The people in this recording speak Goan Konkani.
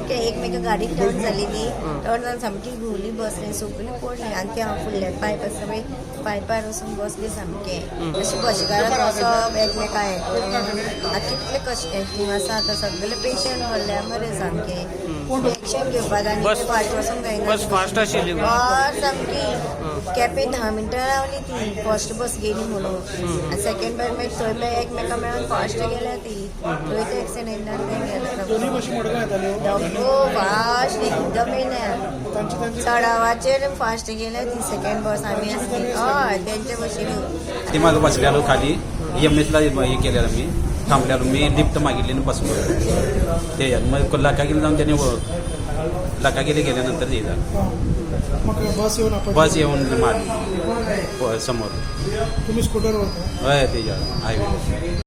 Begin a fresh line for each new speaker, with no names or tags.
सामकें एकमेका गाडी टर्न जाली ती. टर्न जावन सामकी घुंवली बस न्ही, सगळी पडली. आनी ते हांव फुडल्यान पायप आसा पळय, पायपार वचून बसली सामकें. अशें बशकारान वचप एकमेका हें करून आतां कितले कश्ट आसा. आतां सगळे पेशंट व्हरल्या मरे सामके. एक्शन घेवपाक आनी
बस-
फास्ट वचूंक जायना.
बस फास्ट आशिल्ली.
हय, सामकी. केपें 10 मिनटां रावली ती फर्स्ट बस गेली म्हणून. आनी सेकंड बस मागीर थंय मागीर एकमेका मेळून फास्ट गेल्या ती. थंय ते एक्सिडेंटान ते
दोन्ही
गेला.
बशी मडगांव येताल्यो.
डबो फास्ट एकदम येयल्या.
तांची तांची
चडावाचेर फास्ट गेल्या ती सेकंड बस. आमी आसली, हय, तेंच्या बशीन.
ते मागं बसलेलो खाली. एम एसला हे केलेलं, मी थांबलेलो. मी लिफ्ट मागितली आणि बसलो. ते मग लकागिरी जाऊन त्याने लकागिरी गेल्यानंतर हे झालं.
हा. मग बस येऊन आपण
बस येऊन मारली समोर.
तुम्ही स्कूटरवर होता?
होय, ते हायवे.